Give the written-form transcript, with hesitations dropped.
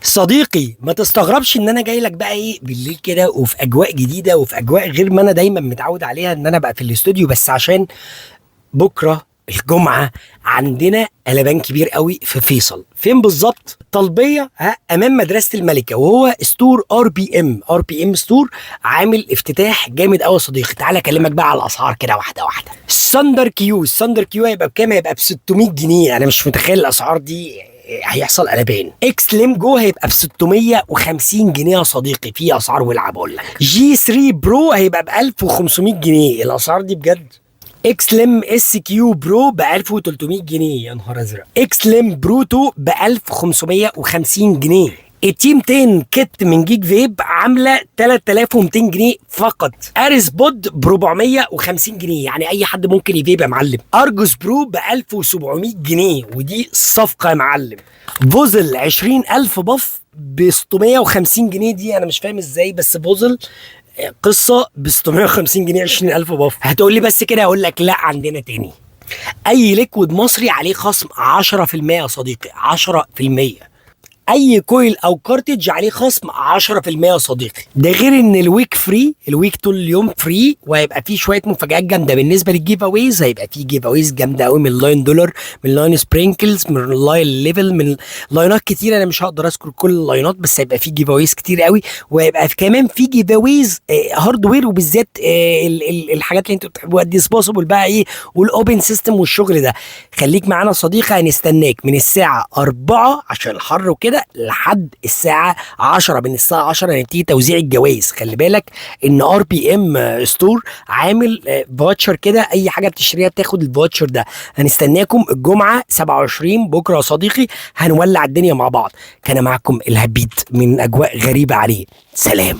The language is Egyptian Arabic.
صديقي ما تستغربش ان انا جاي لك بقى ايه بالليل كده، وفي اجواء جديده، وفي اجواء غير ما انا دايما متعود عليها ان انا بقى في الاستوديو، بس عشان بكره الجمعة عندنا قلبان كبير قوي في فيصل. فين بالظبط؟ طلبية ها امام مدرسه الملكه، وهو ستور ار بي ام، ار بي ام ستور عامل افتتاح جامد قوي يا صديقي. تعالى اكلمك بقى على الاسعار كده واحدة واحدة. ال Thunder Q، ال Thunder Q هيبقى بكام؟ هيبقى ب 600 جنيه. انا مش متخيل الاسعار دي، هيحصل قلبان. X-Slim Go هيبقى ب 650 جنيه يا صديقي، في اسعار ولعه بقول لك. G 3 Pro هيبقى ب 1500 جنيه، الاسعار دي بجد. X-Slim SQ Pro ب 1300 جنيه، يا نهار ازرق. X-Slim Pro 2 ب 1550 جنيه. ال Team 10 kit من Geekvape عامله 3200 جنيه فقط. Ares Pod ب 450 جنيه، يعني اي حد ممكن يفيب يا معلم. Argus Pro ب 1700 جنيه، ودي صفقة يا معلم. Vozol 20000 puff ب 650 جنيه، دي انا مش فاهم ازاي، بس Vozol قصة ب 650 جنيه 20000 puff. هتقول لي بس كده؟ اقول لك لا، عندنا تاني. اي liquid مصري عليه خصم 10% يا صديقي، 10%. اي coil او cartridge عليه خصم 10% يا صديقي. ده غير ان ال week free، ال week طول اليوم free، وهيبقى فيه شوية مفاجآت جامده. بالنسبة لل giveaways، هيبقى فيه giveaways جامدة قوي من line دولار، من line Sprinkles، من line Level، من لاينات كتير. انا مش هقدر اذكر كل اللاينات، بس هيبقى فيه giveaways كتير قوي. وهيبقى كمان في giveaways hardware، وبالذات الحاجات اللي انتوا بتحبوها، ال disposable بقى ايه وال open system والشغل ده. خليك معانا صديقي، هنستناك من الساعة 4 عشان الحر وكده لحد الساعة 10. من الساعة 10 هنبتدي توزيع الجوائز. خلي بالك ان RPM Store عامل voucher كده، اي حاجة بتشتريها بتاخد ال voucher ده. هنستناكم الجمعة 27 بكره يا صديقي، هنولع الدنيا مع بعض. كان معكم الهبيت من اجواء غريبة عليه. سلام.